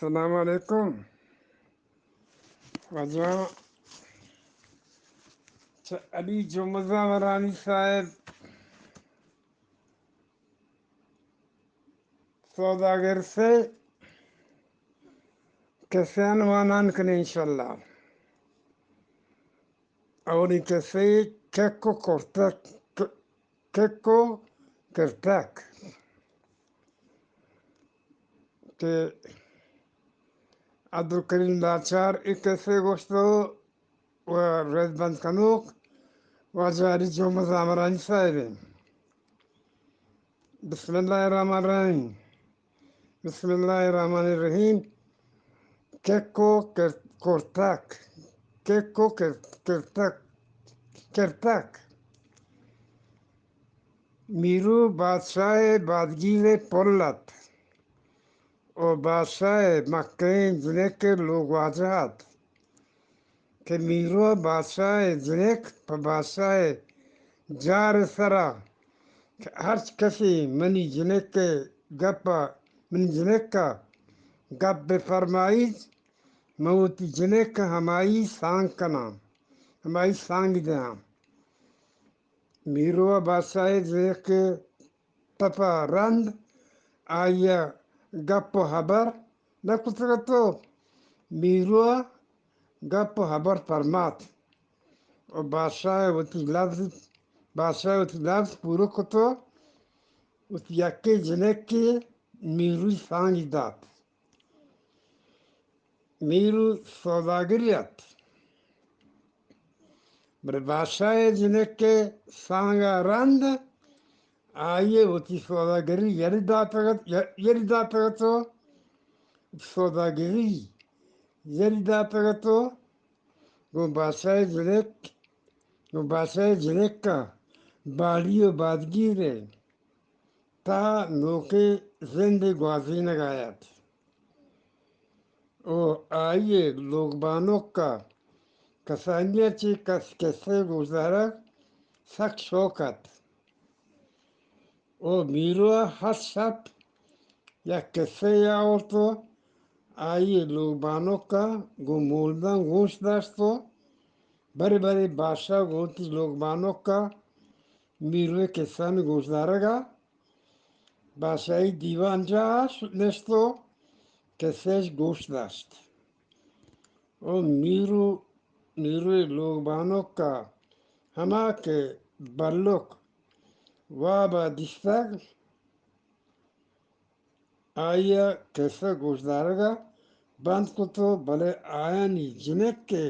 السلام علیکم۔ واجہ چہ علی جمعہ زامرانی صاحب سوداگر سے کسے وانان کنیں انشاءاللہ۔ اولی کسے کک و کرتک، ک-، کک و کرتک کہ عبدالکریم لاچار ای کسے گوشتو و رد بند کنوک واجہ علی جمعہ زامرانی صاحب۔ بسم اللہ الرحمن الرحیم۔ بسم اللہ الرحمن الرحیم۔ کک و کر-، کرتک۔ کک و کر-، کرتک۔ کرتک۔ میرو بادشاہ بادگیر پل ات و بادشاہ مکہ جنک لوگ واجہ ات۔ کہ میرو بادشاہ جنک پہ بادشاہ جار سرا کہ ہرچ کسی منی جنک گپ، منی جنک گپ بفرمائیت، من وتی جنک ہمائی سانگ کناں، ہمائی سانگ دیاں۔ میرو بادشاہ جنک تپا رند آئی ء گپ و ہبر نہ کتگ ات و میرو ء گپ و ہبر پرمات و بادشاہ ء وتی لبز، بادشاہ ء وتی لبز پورو کت و وتی یکے جنکے میروی سانگی دات۔ میرو سوداگری ات۔ بلے بادشاہ ء جنک ء سانگ ء رند آئی ء وتی سوداگری یری داتگ ات، ی-، یری داتگ ات و سوداگری یری داتگ ات و گوں بادشاہ ء جنک، گوں بادشاہ ء جنک ء باڑی و بادگیر ء تہا نوکیں زندے گوازینگ ء ات و آئی ء لوگ بانک ء کسانی ء چہ کس کسہ ء گوشدارگ سک شوق ات و میرو ء ہر شپ یک کسہ یے آورت و آئی ء لوگ بانک ء گوں مولداں گوش داشت و برے برے بادشاہ گوں وتی لوگ بانک ء میرو ء کسہانی گوشدارگ ء بادشاہی دیوان جاہ ء نشت و کسہ اش گوش داشت۔ او میرو، میرو ء لوگ بانک ء ہما کہ بلک واب ء دیستگ، آئی ء کسہ گوشدارگ ء بند کت و بلے آیانی جنک کہ،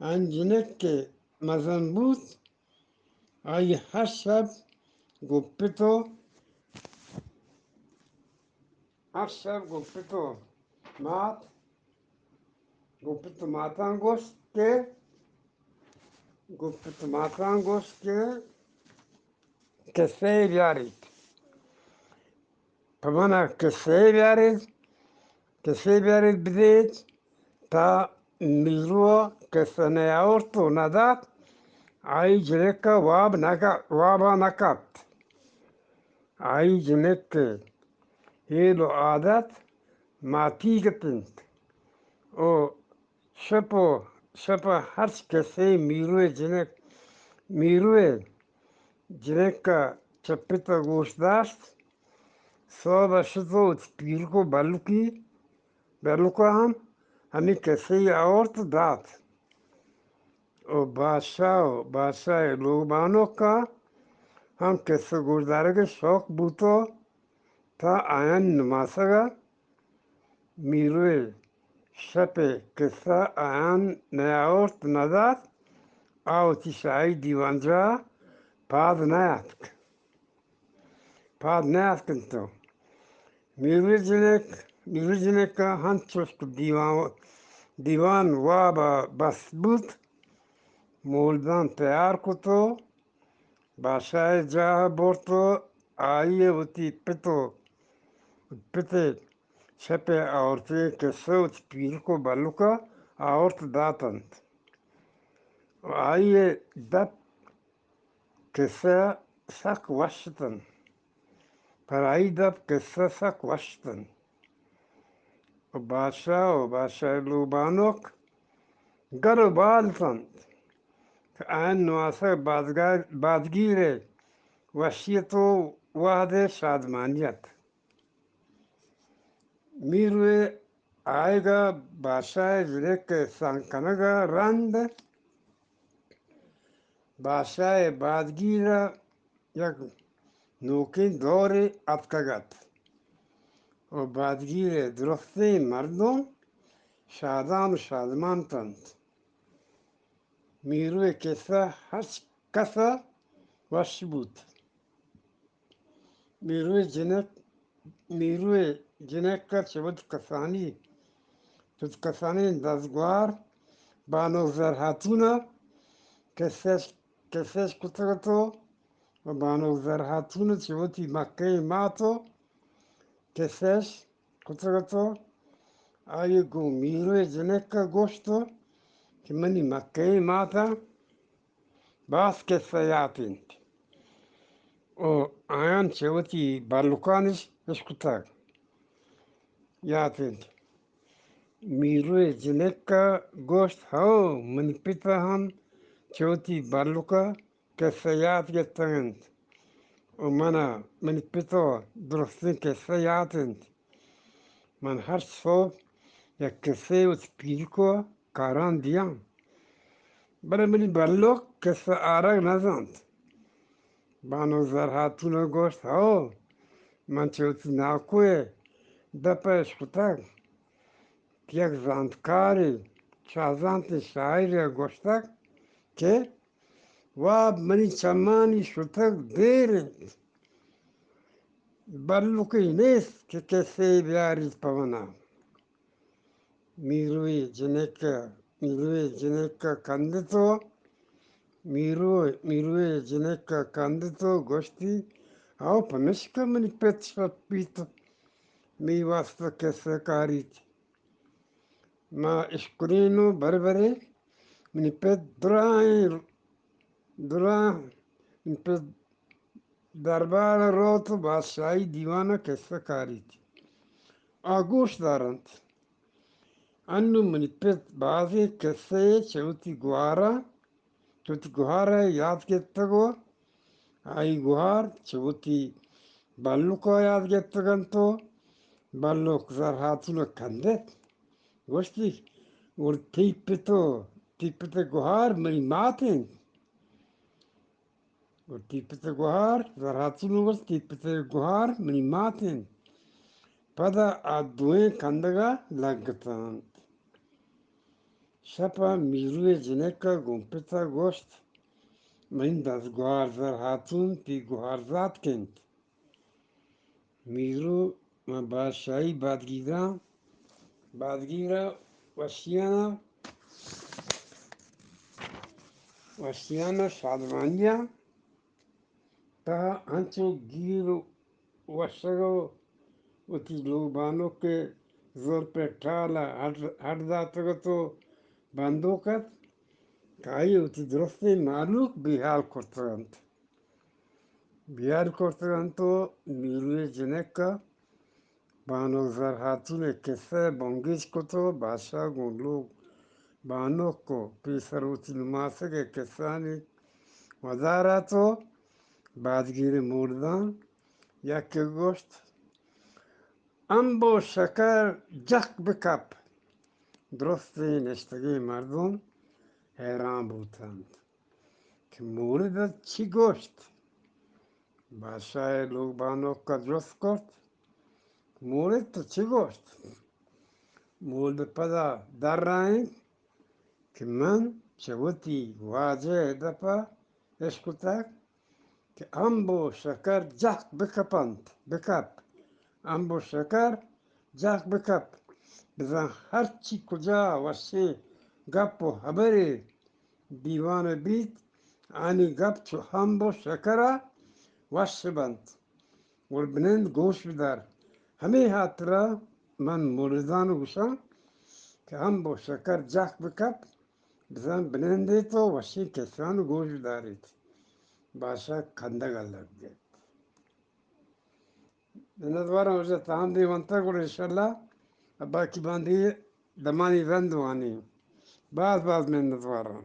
آیانی جنک کہ مزن بوت، آئی ء ہر شپ گوں پت و، ہر شپ گوں پت و مات، گوں پت و ماتاں گوشت کہ، گوں پت و ماتاں گوشت کہ کسہ ء بیاریت۔ پہ من ء کسہ ء بیاریت، کسہ ء بیاریت بدیت، تا میرو ء کسہ نیاورت و ندات، آئی جنک ء واب نہ ک-، واب ء نہ کپت۔ آئی جنک ء ہیل و عادت ماتیگ ات انت و شپ و شپ ء ہرچ کسے میرو ء جنک، میرو ء جنک ء چہ پت ء گوش داشت، سہب ء شت و وتی پیرک و بلکی، بلک ء ہم ہمے کسہ ء آورت و دات۔ و بادشاہ و بادشاہ ء لوگ بانک ء ہم کسہ گوشدارگ ء شوق بوت و تا آیانی نماسگ ء میرو ء شپ ء کسہ آیان نیاورت ندات، آ وتی شاہی دیوانجاہ ء پاد نیاتک۔ پاد نیاتک انت و میروی جنک، میروی جنک ء ہنچوش کہ دیوان، دیوان واب ء بست بوت، مولداں تیار کت و بادشاہ ء جاہ ء برت و آئی ء وتی پت و پت ء شپ ء آورتگیں کسہ وتی پیرک و بلک ء آورت دات انت۔ و آئی ء دپ کسہ سک وش اتنت۔ پر آئی دپ کسہ سک وش اتنت۔ و بادشاہ و بادشاہ لوبانک گر و بال اتنت کہ آیان نواسگ بادگا-، بادگیر ءِ وشی ات و وہد ءِ شادمانی ات۔ میرو ءِ آیگ ءَ بادشاہ ءِ جنک ءِ احسان کنگ ءَ رند بادشاہ ءِ بادگیر ءَ یک نوکیں دورے اتکگ ات و بادگیر ءِ درستیں مردم شادان و شادمان اتنت۔ میرو ءِ کسہ ہرچ کس ءَ وش بوت۔ میرو ءِ جنک، میرو ءِ جنک ءَ چہ وت کسانی، چہ وت کسانیں دزگوہار بانک زر ہاتون ءَ کسہ اش، کسہ اش کتگ ات و بانک زر ہاتون ءَ چہ وتی مکہیں مات ءَ کسہ اش کتگ ات و آئی ءَ گوں میرو ءِ جنک ءَ گوشت کہ منی مکہیں مات ءَ باز کسہ یات انت و آیان چہ وتی بلکان اش اشکتگ یات انت۔ میرو ءِ جنک ءَ گوشت، ہئو، منی پت ءَ ہم چہ وتی بلک ءَ کسہ یات گپتگ انت و من ءَ منی پت ءَ درستیں کسہ یات انت۔ من ہر سہب یک کسہ وتی پیرک ءَ کاران دیاں، بلے منی بلک کسہ آرگ نہ زانت۔ بانک زر ہاتون ءَ گوشت، ہئو، من چہ وتی ناکو ءِ دپ ءَ اشکتگ کہ یک زانتکارے، شاہزانتیں شاعرے ءَ گوشتگ کہ واب منی چمانی شتگ دیر انت، بلکے نیست کہ کسہ یے بیاریت پہ من ءَ۔ میرو ءِ جنک، میرو ءِ جنک ءَ کندت و میرو، میرو ءِ جنک ءَ کندت و گوشتی، ہئو، پمیشکا منی پت شپ بیت و مئی واستا کسہ کاریت۔ ما اشکنین و برے برے منی پت دراہیں، دراہ منی پت دربار ءَ روت و بادشاہی دیوان ءَ کسہ کاریت۔ آ گوش دارنت۔ انوں منی پت بازیں کسہ یے چہ وتی گوہاراں، چہ وتی گوہار ءَ یات گپتگ و آئی گوہار چہ وتی بلک ءَ یات گپتگ انت و بلک زر ہاتون ءَ کندت، گوشتی، گڑا تئی پت و تئی پت ءِ گوہار منی مات انت۔ گڑا تئی پت ءِ گوہار، زر ہاتون ءَ گوشت، تئی پت ءِ گوہار منی مات انت۔ پدا آ دوئیں کندگ ءَ لگتنت۔ شپ ءَ میرو ءِ جنک ءَ گوں پت ءَ گوشت، منی دزگوہار زر ہاتون تئی گوہار زاتک انت۔ میرو ماں بادشاہی بادگیراں، بادگیر ءَ وشیان ءَ، وشیان ءَ شادمانیاں تہا انچو گیر و وشگ ءَ وتی لوگ بانک ءِ زرپ ءِ ٹال ءَ ہڈ، ہڈ داتگ ات و بندوک ات کہ آئی ءَ وتی درستیں مہلوک بیہال کرتگ انت۔ بیہال کرتگ انت و میرو ءِ جنک ءَ بانک زر ہاتون ءِ کسہ ءَ بنگیج کت و بادشاہ گوں لوگ بانک و پیسر وتی نماسگ ءِ کسہانی ودار ات و بادگیر ءِ مورداں یکے گوشت، امب و شکر جک بکپ۔ درستیں نشتگیں مردم حیران بوتنت کہ مورد ءَ چی گوشت۔ بادشاہ ءِ لوگ بانک ءَ جست کرت، مورد تو چی گوشت؟ مورد پدا درائینت کہ من چہ وتی واجہ ءِ دپ ءَ اشکتگ کہ امب و شکر جہک بکپنت، بکپ، امب و شکر جہک بکپ، بزاں ہرچی کجا وشیں گپ و ہبرے دیوان ءَ بیت، آنی گپ چو امب و شکر ءَ وش بنت۔ گڑا بنند گوش بدار۔ ہمے ہاترا من موردان گوشاں کہ امب و شکر جہک بکپ، بزاں بنندیت و وشیں کسان گوش بداریت۔ بادشاہ کندگ ءَ لگ ات۔ منتوار آں، واجہ تام دیم انت، گڑا انشاءاللہ باقی باندی دمانی رند وانی۔ باز باز منت واران۔